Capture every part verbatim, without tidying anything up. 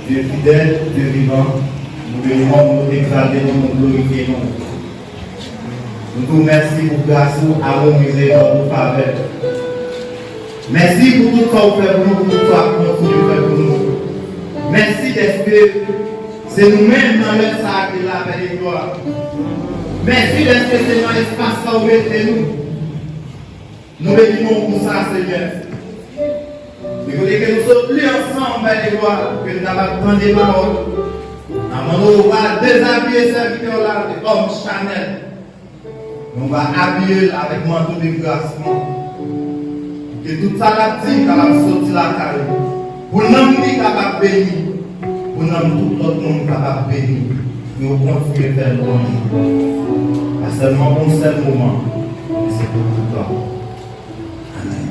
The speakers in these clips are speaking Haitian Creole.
Dye fidèl, Dye vivan, nou beni non w, nou egzalte non w, nou glorifye non w. Nou di w mèsi pou gras ou, amou, mizerikòd ou, favè. Mèsi pou tout sa w fè pou nou, pou tout sa w ap kontinye fè pou nou. Mèsi dèske se nou menm nan lè sa a ki la, pè de glwa. Mèsi dèske se nan espas sa w mete nou. Nou beni non w pou sa, Senyè. E kote ke nou sot li ansanm, pè de glwa, ke nou kapab tande pawòl ou. N ap mande w va dezabiye sèvitè w la de òm chanèl. Nou va abiye l avèk manto de gras lan. Ke tout sa l ap di kapab soti lakay ou. Pou nanm li kapab beni. Pou nanm tout lòt moun kapab beni. E w kontinye fè lwanj ou. Pa sèlman pou yon sèl moman, men se pou tout tan. Amen.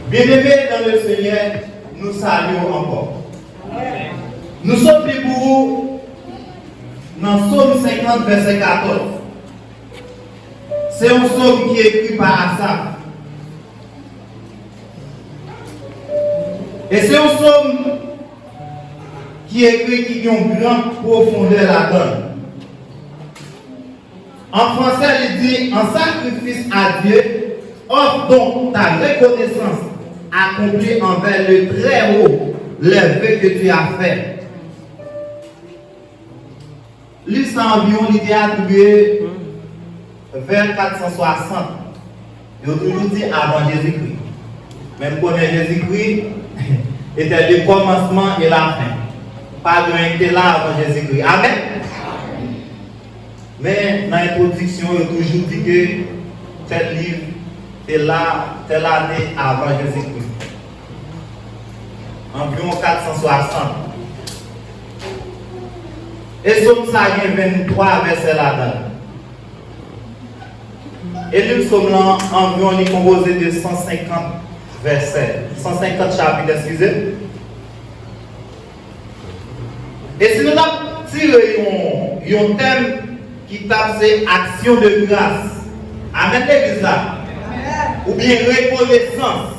Bien-aimés dans le Seigneur, nou salye w ankò. Nou sot li pou ou nan Sòm senkant, vèsè katòz. Se yon sòm ki ekri pa Asaf. E se yon sòm ki ekri ki gen yon gran pwofondè ladan l. An fransè, li di, en sacrifice à Dieu, offre donc ta reconnaissance accomplie envers le Très-Haut, les vœux que tu as faits. Liv sa anviwon li te atribye vè kat san swasant. Yo toujou di avan Jezikri. Men m konnen Jezikri était le commencement et la fin. Pa gen anyen ki te la avan Jezikri. Amèn. Men nan entwodiksyon, yo toujou di ke tèl liv te la tèl ane avan Jezikri. Anviwon kat san swasant. E Sòm sa gen venntwa vèsè ladan l. E liv Sòm lan, anviwon, li konpoze de san senkant vèsè, san senkant chapit, eskize. E si nou t ap tire yon, yon tèm ki t ap se aksyon de gras, amèn legliz la, oubyen rekonesans.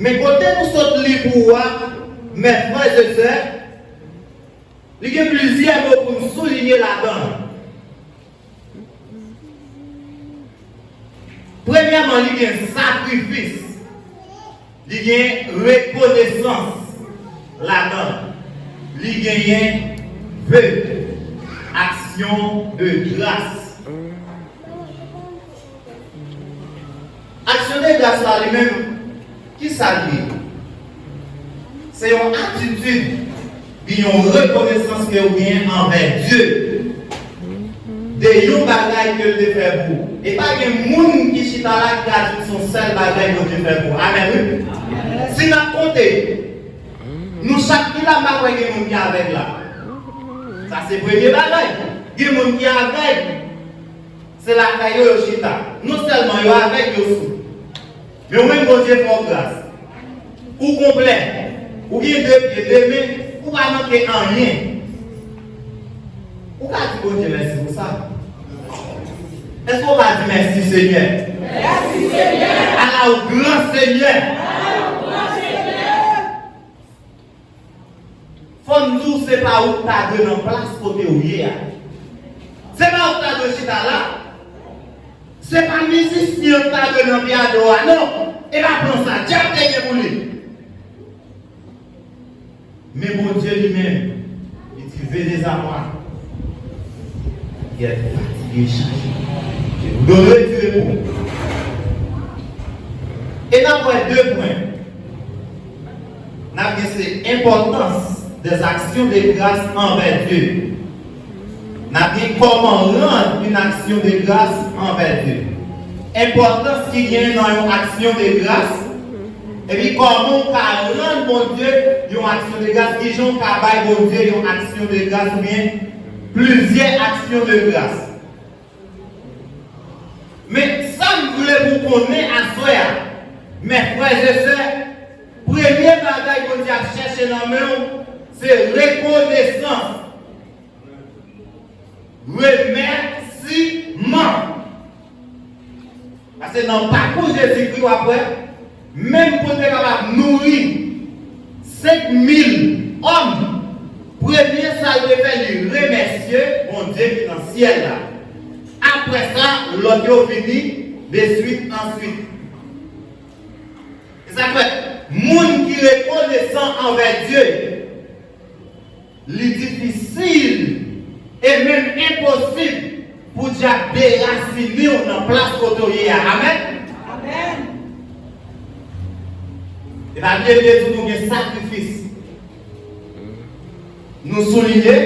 Men kote nou sot li pou ou a, mes frères et sœurs, li gen plizyè mo pou n soulinye ladan l. Premyèman, li gen sakrifis, li gen rekonesans ladan l, li genyen ve, aksyon de gras. Aksyon de gras la, li menm, kisa l ye? Se yon atitid, bi yon rekonesans ke ou genyen anvè Dye de yon bagay ke l te fè pou ou. E pa gen moun ki chita la ki ka di se yon sèl bagay Bondye fè pou ou. Amèn, wi. Si n ap konte, nou chak ki la, m pa kwè gen moun ki avèg la. Sa se premye bagay. Gen moun ki avèg. Se lakay yo yo chita. Non sèlman yo avèg, yo sou. Men ou menm, Bondye fè w gras. Ou konplè. Ou gen de pye, de men, ou pa manke anyen. Ou ka di Bondye mèsi pou sa. Èske ou pa di mèsi, Senyè? Mèsi, Senyè. Ala ou gran, Senyè. Fò m di w, se pa ou k ta dwe nan plas kote w ye a. Se pa ou k ta dwe chita la. Se pa mizisyen an k ta dwe nan pyado a, non. E pa plan sa dyab te gen pou li. Men Bondye li menm, li di, venez à moi qui êtes fatigués et chargés, je vous donnerai du repos. E n ap wè de pwen. N ap gen se enpòtans des actions de grâce envers Dieu. N ap gen kòman rann une action de grâce envers Dieu. Enpòtans ki gen nan yon aksyon de gras, epi kòman w ka rann Bondye yon aksyon de gras, kijan w ka bay Bondye yon aksyon de gras oubyen plizyè aksyon de gras. Men sa m vle pou w konnen aswè a, mes frères et sœurs, premye bagay Bondye ap chèche nan men w, se rekonesans, remèsiman. Paske nan pakou Jezikri, w ap wè, menm pou l te kapab nouri senk mil òm, premye sa l te fè, li remèsye Bondye ki nan syèl la. Apre sa, lòt yo vini, de swit an swit. E sa k fè, moun ki rekonesan anvè Dye, li difisil e menm enposib pou dyab derasinen w nan plas kote w ye a. Amèn? Amèn. E pa bliye, Bib di nou gen sakrifis. Nou soulinye,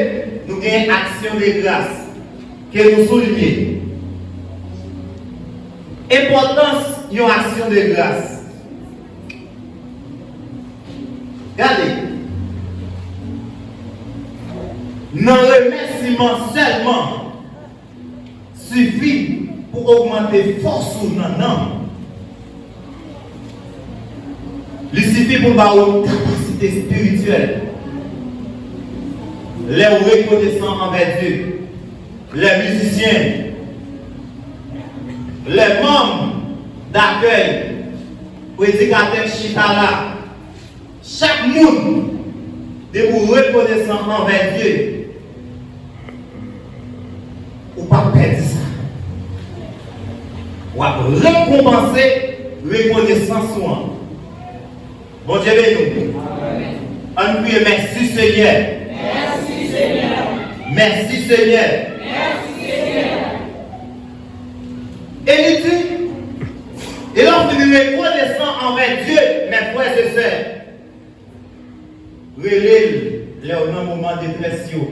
nou gen aksyon de gras ke nou soulinye. Enpòtans yon aksyon de gras. Gade, nan remèsiman sèlman sifi pou ogmante fòs ou nan nanm. Li sifi pou l ba ou yon kapasite espirityèl. Lè w rekonesan anvè Dye, lè mizisyen, lè manm dakèy, predikatè k chita la, chak moun, depi w rekonesan anvè Dye, ou p ap pèdi sa. W ap rekonpanse rekonesans ou an. Bondye beni w. Ann kriye, mèsi, Senyè. Mèsi, Senyè. Mèsi, Senyè. Mèsi, Senyè. E li di, e lè w fin rekonesan anvè Dye, mes frères et sœurs, rele l lè w nan moman detrès yo.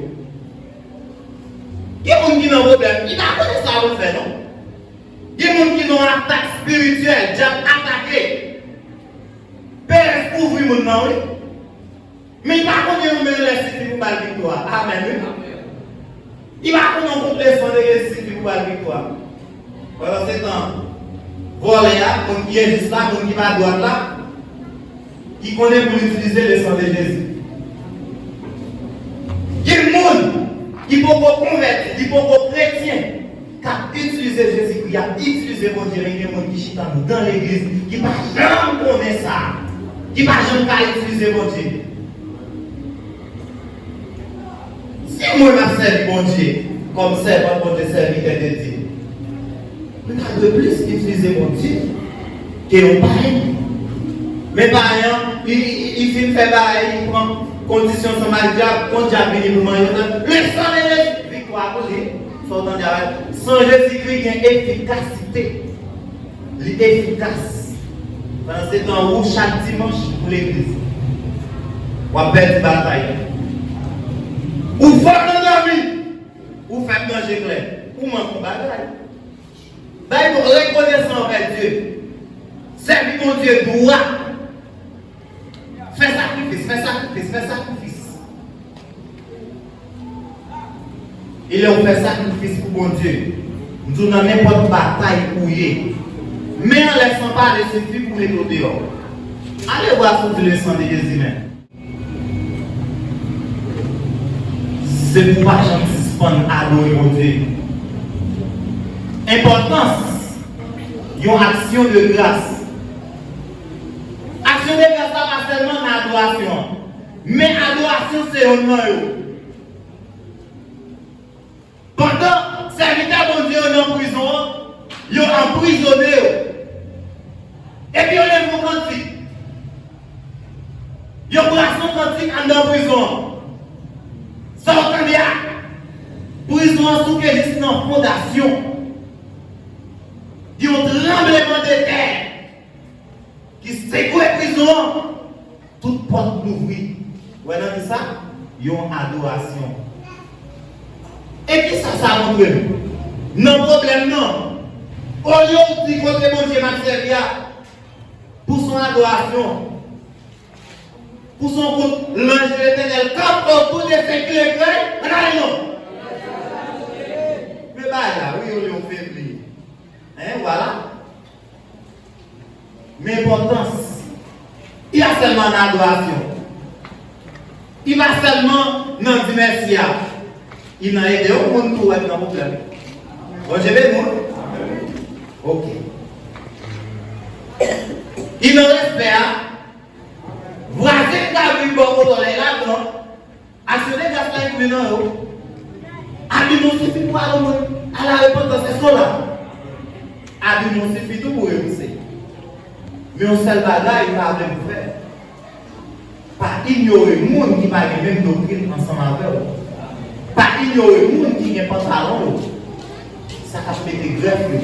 Gen moun ki nan pwoblèm, li pa konnen sa pou l fè, non. Gen moun ki nan atak espirityèl, dyab atake. Perès kouvri moun nan, wi. Men li pa konnen yon men lè sifi pou ba l viktwa. Amèn, wi. Li pa konnen yon kout leson de Jezi sifi pou ba l viktwa. Pandan se tan, vòlè a, moun ki enjis la, moun ki pa dwat la, ki konnen pou l itilize leson de Jezi. Gen moun ki poko konvèti, ki poko kretyen, k ap itilize Jezikri, y ap itilize Bondye, men gen moun ki chita anndan legliz, ki pa janm konnen sa, ki pa janm ka itilize Bondye. Si mwen m ap sèvi Bondye kòm sèvant Bondye, sèvitè de Dye, mwen ta dwe plis itilize Bondye ke yon payen. Men payen an, li, li, li fin fè bagay, li pran kondisyon ansanm ak dyab, kon dyab vini pou manyen l, le sang de Jésus, viktwa pou li. Sa w tande a, san Jezikri gen efikasite. Li efikas. Pandan se tan ou chak dimanch pou legliz, w ap pèdi batay la. Ou fò nan dòmi, ou fè manje klè, ou manke yon bagay. Bay Bondye, rekonesan anvè Dye. Sèvi Bondye dwat. Fè sakrifis, fè sakrifis, fè sakrifis. E lè w fè sakrifis pou Bondye, m di w nan nenpòt batay ou ye, men anlè san pale sifi pou mete w deyò. Alevwa si w di le sang de Jésus menm. Se pou w pa janm sispann adore Bondye. Enpòtans yon aksyon de gras. Aksyon de gras la pa sèlman nan adorasyon an, men adorasyon se yonn nan yo. Pandan sèvitè Bondye yo nan prizon an, yo anprizone yo. Epi yo leve yon kantik. Yo brase yon kantik anndan prizon an. Sa w tande a? Prizon an souke jis nan fondasyon. Gen yon tranblemanntè ki sekwe prizon an, tout pòt louvri. Ou wè nan ki sa? Yon adorasyon. E ki sa sa montre nou? Nan pwoblèm nan, olye w di kote Bondye m ap sèvi a, pou son adorasyon, pou son kout lanj de Letènèl kanpe otou de senk lekrèy, ann ale non. Men bagay la, wi, olye w febli. Hein, voilà. Men enpòtans, li pa sèlman nan adorasyon. Li pa sèlman nan di mèsi a. Li nan ede yon moun tou wè nan pwoblèm. Bondye beni w. Ok. Li nan respè a. Vwazen k ap viv bò Sòlèy ladan, aksyon de gras la enpli nan yo. Abi nou sifi pou al moun a la repantans. Èske w la? Abi nou sifi tou pou renouse. Men yon sèl bagay m pa vle pou fè. Pa inyore moun ki pa gen menm doktrin ansanm avè w. Pa inyore moun ki gen pantalon yo. Sa k ap mete grèf yo.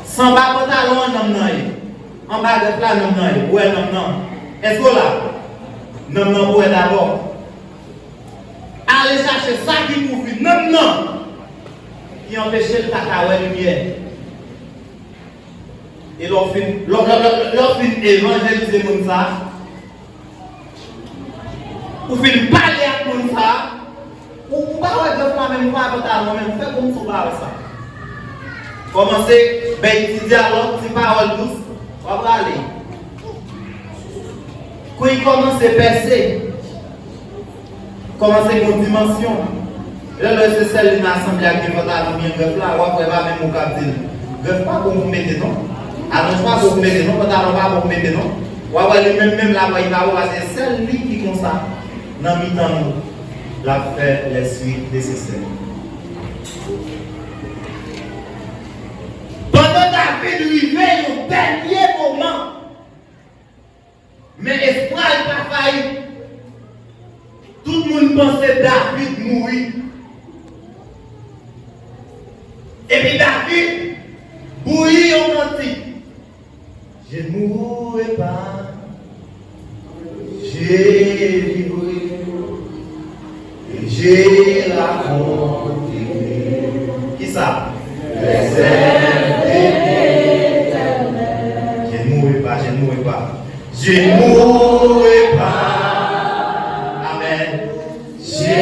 Sanba pantalon an nanm nan ye. Anba grèf la nanm nan ye. Ou wè nanm nan. Èske w la? Nanm nan pou wè dabò. Ale chache sa ki kouvri nanm nan. Ki anpeche l pa ka wè limyè. E lè w fin, lè, lè, lè, lè w fin evanjelize moun sa, ou fin pale ak moun sa, ou, ou pa wè grèf la menm, ou pa wè pantalon menm, ou fè kòmsi ou pa wè sa. Kòmanse bay ti dyalòg, ti pawòl dous, w ap rale. Kwen kòmanse pèse, kòmanse gen yon dimansyon. Lè lè se sèl li nan asanble a ki gen pantalon byen grèf la, w ap wè pa menm ou k ap di l. Grèf pa bon pou mete non. Alonj pa bon pou mete non, pantalon pa bon pou mete non. W ap wè li menm menm la, wè li pa bon, paske sèl li ki konsa nan mitan nou. L ap fè lèswi nesesè. Pandan David rive yon dènye moman, men espwa l pa fayi. Tout moun panse David mouri. Epi David bouyi yon kantik. Je ne mourrai pas, je vivrai. Et je raconterai. Kisa? Les œuvres de l'Éternel. Je ne mourrai pas, je ne mourrai pas. Je ne mourrai pas. Amen. Je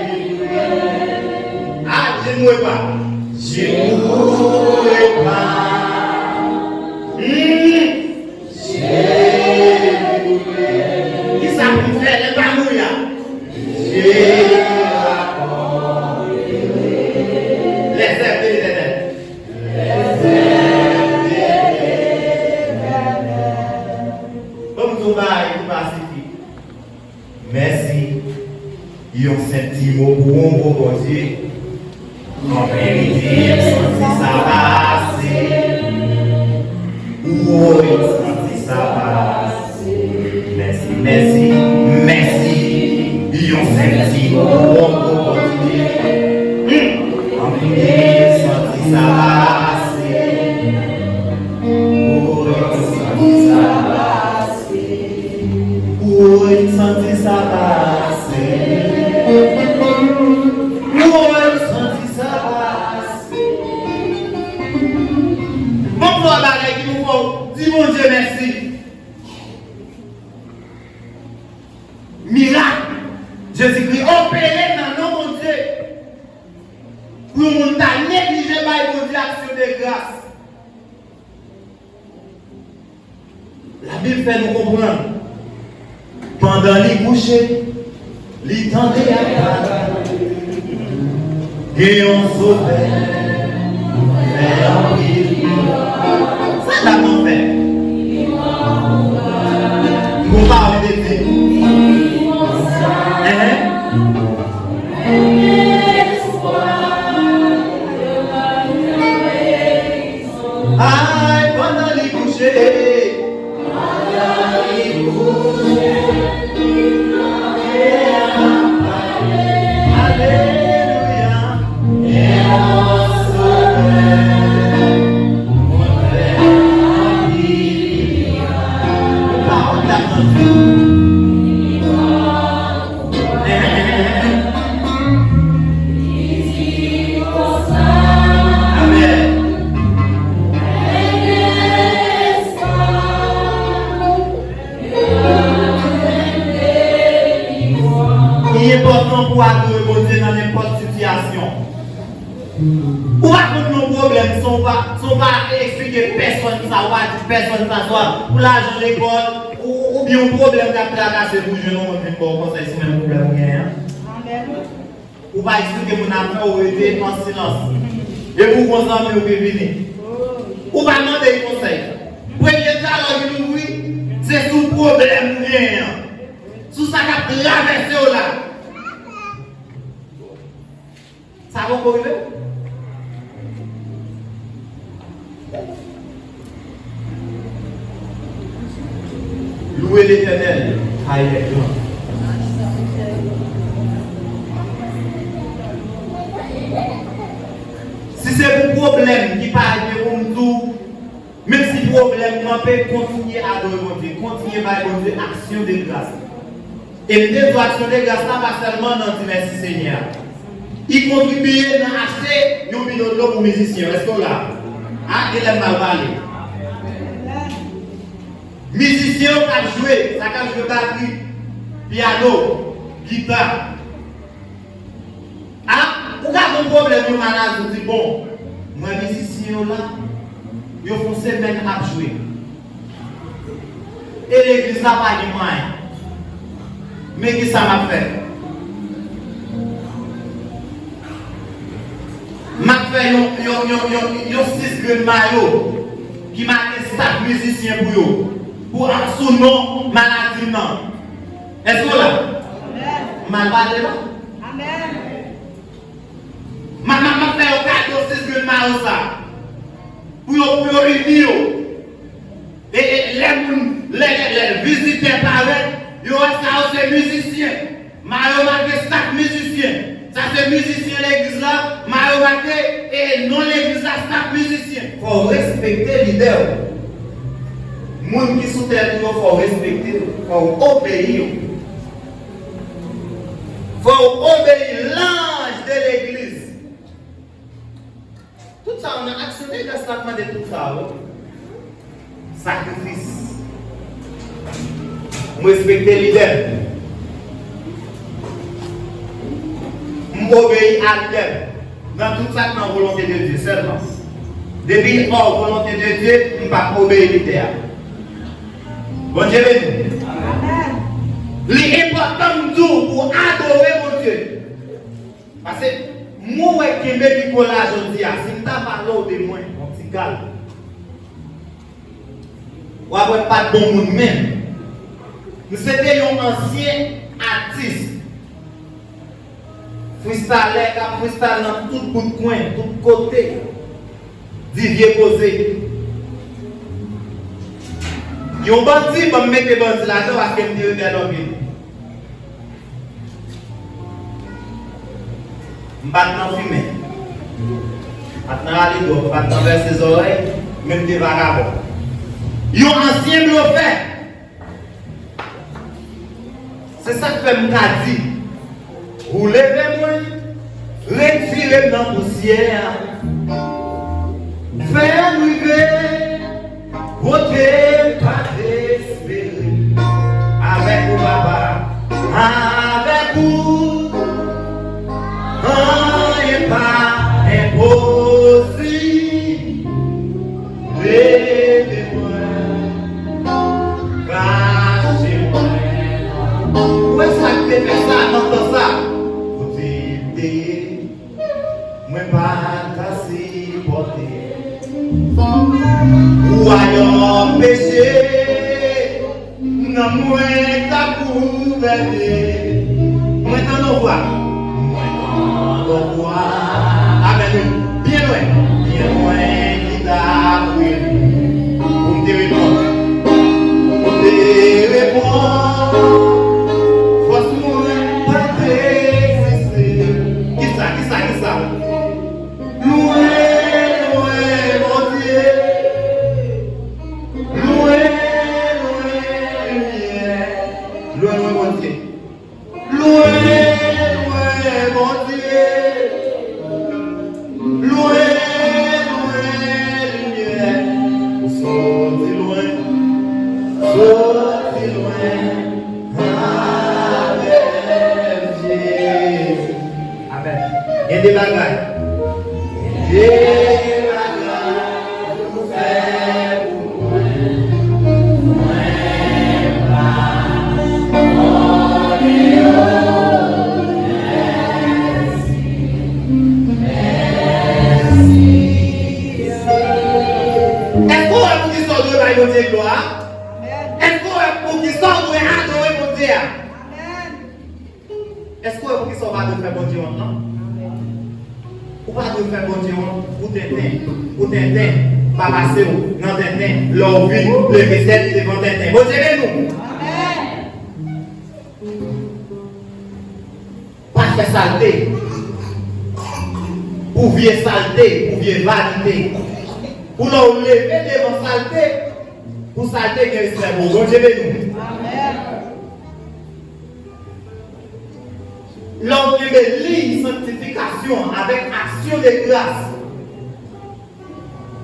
vivrai. Ah, je ne mourrai pas. Je ne mourrai pas. Hmm. Kisa pou m fè lè m pa mouri a? Lèzèv de Letènèl. Ban m di w yon bagay ki pasifik. Mèsi. Yon senp ti mo pou yon gwo Bondye. An verite, m santi sa pase. Woy, m santi sa pase. Mèsi, mèsi, mèsi. Yon senp ti mo pou yon gwo Bondye. Hmm. An verite, m santi sa pase. Woy, m santi sa pase. Woy, m santi sa pase. Woy, m santi sa pase. Bon, twa bagay ki pou fè w di Bondye mèsi. Mirak Jezikri opere nan non Bondye. Pou yon moun ta neglije bay Bondye aksyon de gras. Labib fè nou konprann, pandan li kouche, li tande y ap pale. Gen yon Sovè, fè anpil mirak. Sa n ap fè? Yon pawòl de Dye. Enhen. Ay, pandan li kouche. Pandan li kouche. Alelouya. Mwen fè anpil. Pawòl la nan vi. Li enpòtan pou adore Bondye nan nenpòt sitiyasyon. Ou pa konn yon pwoblèm san w pa, san w pa eksplike pèsonn sa, ou pa di pèsonn sa, swa pou lajan lekòl, ou, oubyen yon pwoblèm k ap trakase pou jwenn yon moun vin ba w konsèy sou menm pwoblèm ou genyen an. Ou pa eksplike moun afè w, ou rete an silans. Epi w gon zanmi w ki vini. Ou pa mande l konsèy. Premye dyalòg li ouvri, se sou pwoblèm ou genyen an. sou sa k ap travèse w la. Sa poko rive w? Louwe Letènèl, kay lè gran. Si se pou pwoblèm ki pa gen pou m di w, menm si pwoblèm kanpe, kontinye adore Bondye, kontinye bay Bondye aksyon de gras. E m te di w aksyon de gras la pa sèlman nan di mèsi Senyè a. Li kontribye nan achte yon bidon dlo pou mizisyen yo. Èske w la? A, gen lè m mal pale. Mizisyen yo k ap jwe, sa k ap jwe batri, pyano, gita. A, ou ka gen yon pwoblèm, yon maladi, ou di, bon, m wè mizisyen yo la, yo fè yon semèn ap jwe. E legliz la pa gen mwayen. Men ki sa m ap fè? M ap fè yon, yon, yon, yon, yon sis grenn mayo ki make staf mizisyen pou yo, pou, sou non maladi m nan. Èske w la? M mal pale la? M ap, m ap, m ap fè yo kado sis grenn mayo sa. Pou yo, pou yo ini yo. E, e lè moun, lè, lè, lè vizitè parèt, yo wè sa yo se mizisyen. Mayo make staf mizisyen. Sa se mizisyen legliz la. Mayo make, e non legliz la, staf mizisyen. Fò w respekte lidè w. Moun ki sou tèt ou yo, fò w respekte yo. Fò w obeyi yo. Fò w obeyi lanj de legliz. Tout sa yo nan aksyon de gras la ap mande tout sa yo. Sakrifis. M respekte lidè m. M obeyi a lidè m. Nan tout sa k nan volonte de Dye sèlman. Depi l hors volonté de Dieu, m p ap obeyi lidè a. Bondye beni w. Li enpòtan m di w pou w adore Bondye. Paske mwen wè kenbe mikwo la jodi a, si m ta pale w de mwen, yon ti kal, w ap wè m pa t bon moun menm. M se te yon ansyen atis, fristalè k ap fristal nan tout bout kwen, tout kote. Di vye koze. Yon bandi, ban m mete bandi ladan paske m te rebèl anpil. M pa t nan fimen. M pa t nan rale dwòg, m pa t nan vèse zòrèy, men m te vagabon. Yon ansyen blofè. Se sa k fè m ka di, ou leve mwen, retire m nan pousyè a. Fè m rive kote m pa t espere. Avèk ou, Papa, avèk ou, anyen pa enposib. Leve mwen, kache mwen. Ou wè sa k te fè sa nan tan sa? Kote m te ye, mwen pa t ka sipòte. Wayòm peche, nanm mwen t ap gouvène. Mwen tande yon vwa. Mwen tande yon vwa. Amèn, wi. Byen lwen. Byen lwen ki t ap rele. Pou m te reponn. Pou m te reponn. Fòs mwen pa t egziste. Kisa, kisa, kisa? Lwen, lwen, Bondye. Lwen, lwen, limyè. Lwen, lwen, Bondye. Lwen, lwen, Bondye. Lwen, lwen, limyè. Ou soti lwen. Soti lwen. Avèk Jezi. Amèn. Gen de bagay. Gen de bagay ou fè pou mwen. Mwen pa konnen yo. Mèsi. Mèsi. Èske w wè poukisa w dwe bay Bondye glwa? Èske w wè poukisa w dwe adore Bondye a? pa dwe fè Bondye wont, non. Ou pa dwe fè Bondye wont pou tenten, pou tenten pa pase w nan tenten, lè w vin leve tèt devan tenten. Bondye beni w. Pa fè salte pou vye salte, pou vye vanite. Pou lè w leve devan salte, pou salte gen respè pou ou. Bondye beni w. Lè w kenbe liy sanktifikasyon avèk aksyon de gras,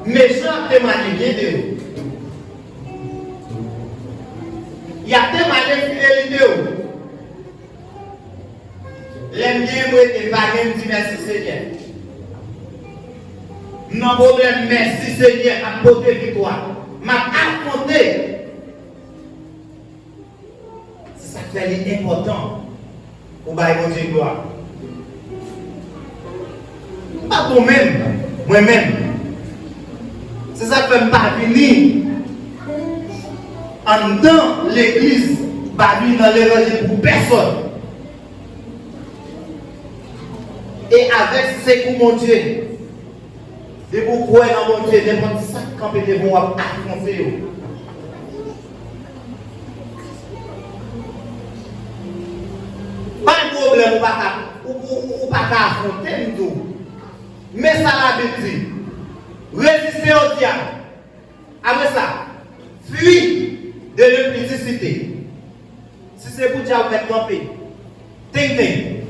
mechan ap temanye byen de ou. Y ap temanye fidelite ou. Lè m gen, m rete, m pa gen, m di, "Mèsi, Senyè." M nan pwoblèm, "Mèsi, Senyè," m ap pote viktwa. M ap afwonte. Se sa k fè li enpòtan pou bay Bondye glwa. M pa bon menm, mwen menm. Se sa k fè m pa vini anndan legliz, m pa vini nan levanjil pou pèsòn. E avèk sekou Bondye, depi w kwè nan Bondye, nenpòt sa k kanpe devan w, w ap afwonte yo. Pa gen pwoblèm, ou pa ka, ou, ou, ou pa ka afwonte m tou. Men sa Labib di, reziste au diable. Apre sa, fuis de l'impudicité. Si se pou dyab mèt kanpe, teng teng.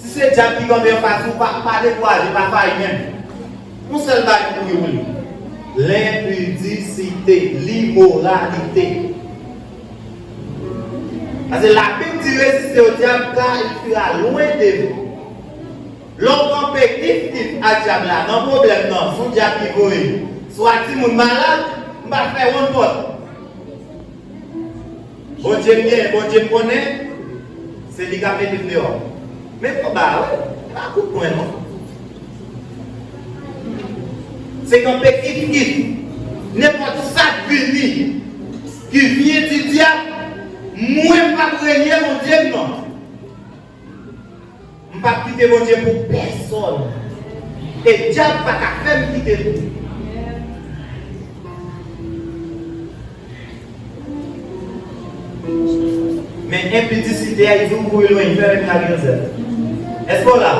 Si se dyab ki kanpe anfas ou, pa, pa dekouraje, pa fayi menm. Yon sèl bagay pou li, pou li. L'impudicité, limoralite. Paske Labib di, résistez au diable, car il fuira loin de vous. Lè w kanpe kif kif ak dyab la, nan pwoblèm nan, se yon dyab ki voye. Swa timoun malad, m pa fè wonn pòt. Bondye m gen, Bondye m konnen, se li k ap mete m deyò. Men konba a, wi, pa kout pwen non. Se kanpe kif kif. Nenpòt sa k vini, ki vyen di dyab, mwen m p ap renye Bondye m non. M p ap kite Bondye pou pèsòn. E dyab pa ka fè m kite l tou. Men enpidisite a, li di w kouri lwen, fè menm jan ak Jozèf. Èske w la?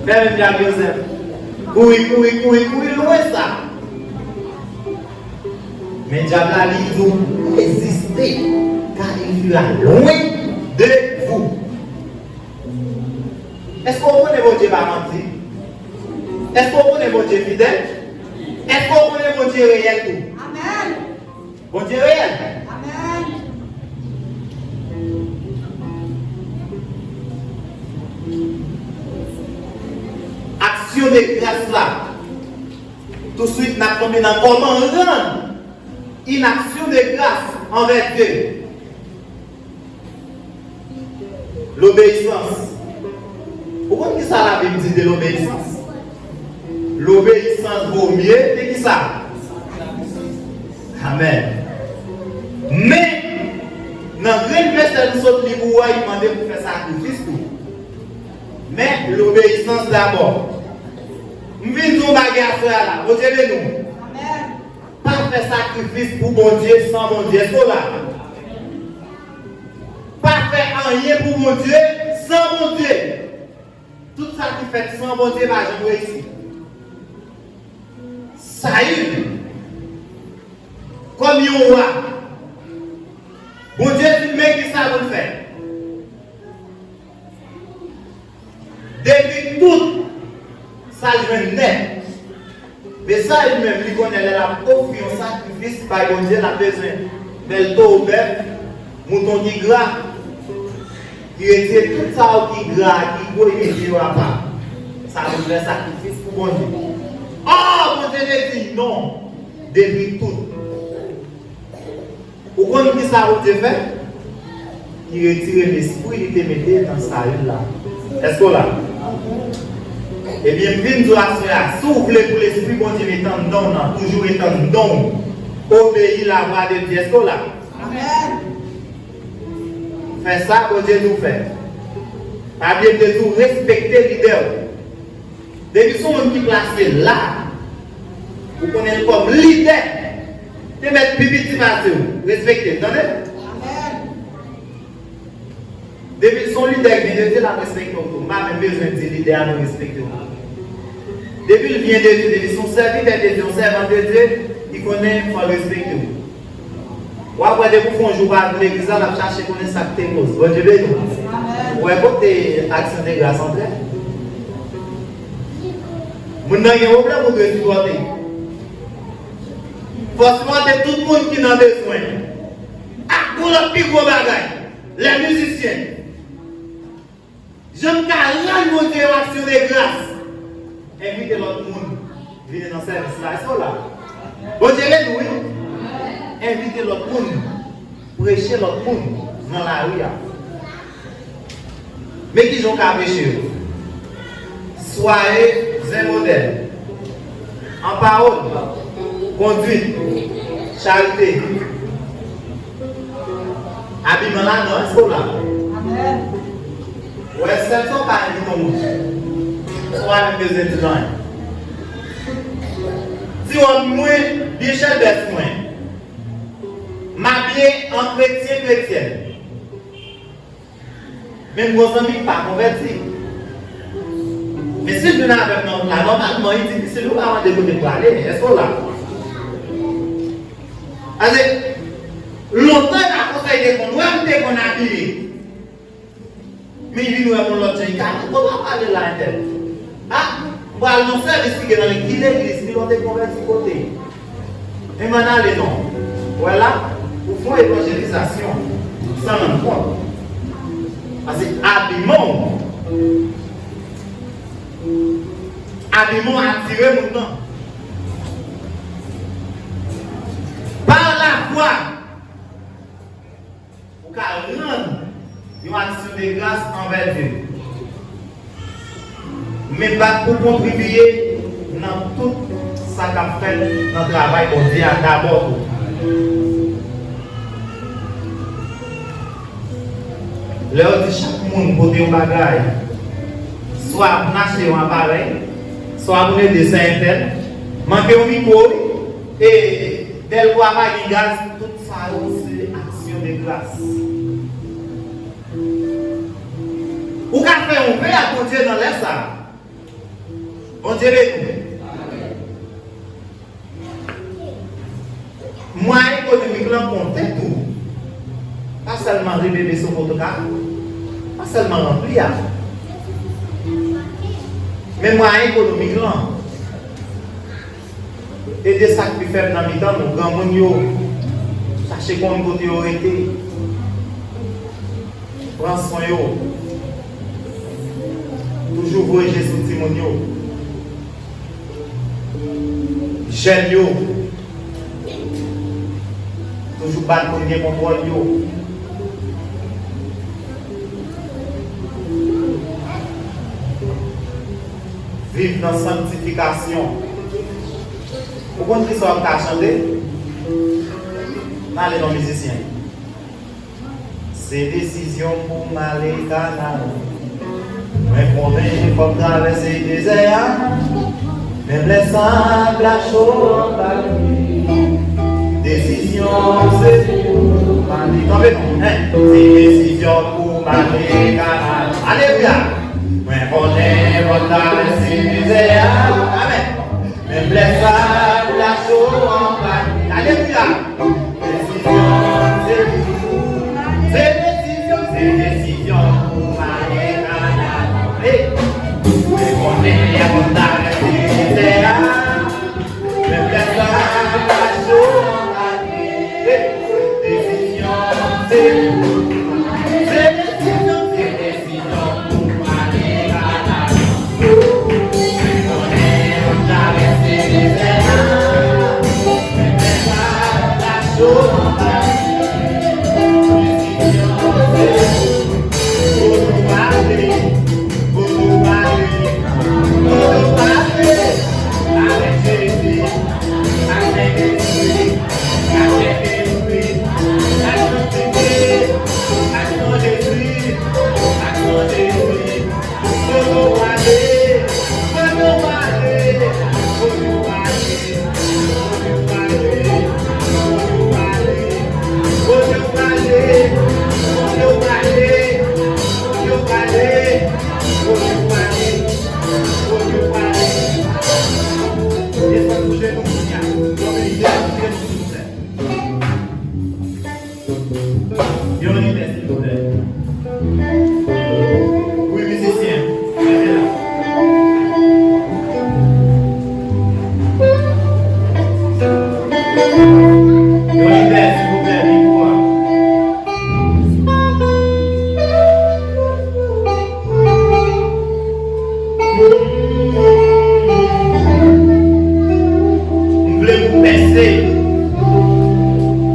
Fè menm jan ak Jozèf. Kouri, kouri, kouri, kouri lwen sa. Men dyab la, li di w reziste, car il fuira loin de vous. Èske w konnen Bondye pa manti? Èske w konnen Bondye fidèl? Èske w konnen Bondye reyèl tou? Amèn. Bondye reyèl. Amèn. Aksyon de gras la. Touswit, n ap tonbe nan kòman rann in aksyon de gras anvè Dye. Lobeyisans. Ou konn ki sa Labib di de lobeyisans? Lobeyisans vo mye ke ki sa? Amèn. Men, nan grenn vèsè nou sot li pou wè, li mande pou fè sakrifis tou. Men, lobeyisans dabò. M vin di w yon bagay aswè a la. Bondye beni w. Amèn. Pa fè sakrifis pou Bondye san Bondye. Èske w la? Pa fè anyen pou Bondye san Bondye. Tout sa ki fèt san Bondye pa janm reyisi. Sayil, kòm yon wa, Bondye di, men ki sa pou l fè. Detwi tout sa l jwenn nèt. Men Sayil menm, li konnen lè l ap ofri yon sakrifis bay Bondye, l ap bezwen bèl towo bèf, mouton ki gra, li retire tout sa yo ki gra, ki gwo, li mete yo apa. Sa pou l fè sakrifis pou Bondye. Ò, Bondye te di, non, detwi tout. Ou konn ki sa Bondye fè? Li retire lespri li te mete nan Sayil la. Èske w la? Ebyen, m vin di w aswè a, si w vle pou lespri Bondye mete anndan w nan, toujou rete anndan w, obeyi lavwa de Dye. Èske w la? Amèn. Fè sa Bondye di w fè. Pa bliye m te di w respekte lidè w. Depi se yon moun ki plase la, ou konnen l kòm lidè, te mèt pi piti pase w, respekte l, tande? Depi se yon lidè ki vin de Dye, l ap respekte w tou. M pa menm bezwen di lidè a pou respekte w. Depi l vyen de Dye, depi se yon sèvitè de Dye, yon sèvant de Dye, li konnen fò l respekte w. W ap wè depi w fè yon jou w pa vin legliz la, l ap chache konnen sa k te koz. Bondye beni w. Ou wè kote aksyon de gras antre? Moun nan gen pwoblèm ou dwe sipòte. Fò sipòte tout moun ki nan bezwen. Ak yon lòt pi gwo bagay, lè mizisyen. Jan m ka rann Bondye yon aksyon de gras. Envite lòt moun vini nan sèvis la. Èske w la? Bondye beni w, wi. Envite lòt moun. Preche lòt moun nan lari a. Men kijan w ka preche yo. Soyez un modèle. An pawòl, konduit, charite. Abiman la, non, èske w la? Amèn. Ou wè, sèl sa w pa envite yon moun. Se w pa menm bezwen di l anyen. Ti wòb mwen, byen chèlbès mwen. M abiye an kretyen, kretyèn. Men m gon zanmi k pa konvèti. Men si l vin avè m nan wout la, nòmalman, li difisil, ou pa mande kote l prale, èske w la? Paske, lontan, e pa konsa l te konn wè m, te konn abiye. Men li vin wè m yon lòt jan, li ka di, "Kote w ap ale la, entèl?" A, m pral nan sèvis ki gen nan ki legliz, ki lè w te konvèti kote. Men m ann ale non. Ou wè la, ou fè yon evanjelizasyon san rann kont. Paske abiman w, abiman w atire moun nan. Pa lafwa, ou ka rann yon aksyon de gras anvè Dye. Men pa pou kontribiye nan tout sa k ap fèt nan travay Bondye a dabò tou. Lè yo di chak moun pote yon bagay, swa pou n achte yon aparèy, swa pou n ede sè entèl, manke yon mikwo, wi, e dèlfwa pa gen gaz, tout sa yo se aksyon de gras. Ou ka fè yon ve ak Bondye nan lè sa a. Bondye beni w. Mwayen ekonomik lan konte tou. Pa sèlman rebebe sou kotoka, pa sèlman ranpli a. Men mwayen ekonomik lan. Ede sa k pi fèb nan mitan nou, granmoun yo, chache konn kote yo rete. Pran swen yo. Toujou voye je sou timoun yo. Jèn yo. Toujou bat moun gen kontwòl yo. Viv nan sanktifikasyon. Ou konn kisa w ap ka chante? N ale nan mizisyen. Se desizyon m pou m ale Kanaan. Mwen konnen fò m travèse dezè a. Menm lè sab la cho anba pye. Desizyon se pou m ale. Kanpe non, en. Se desizyon pou m ale Kanaan. Alelouya! Mwen konnen fò m travèse dezè a. Amèn. Menm lè sab la cho anba pye. Alelouya! Desizyon, se pou. Se desizyon, se desizyon pou m ale Kanaan. Hey! Mwen konnen fò m travèse dezè a. Menm lè sab la cho anba pye. Hey! Desizyon, se pou. Se desizyon, se desizyon.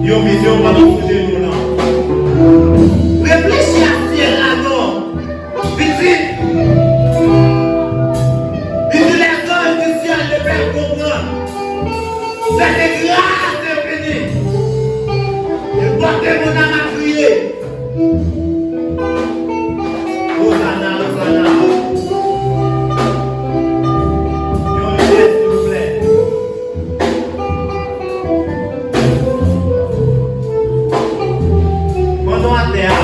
Yon vizyon pandan w sou jenou w lan. Reflechi a syèl la non. Pitit. Li di lèzanj di syèl te fè l konprann. Sète gras enfini. E pote mon âme a kriye. Osana, Osana. Yon lide, silvouplè. Pandan atè a,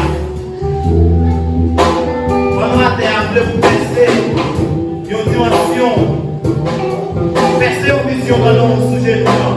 pandan atè a vle pou pèse yon dimansyon, pèse yon vizyon pandan w sou jenou w lan.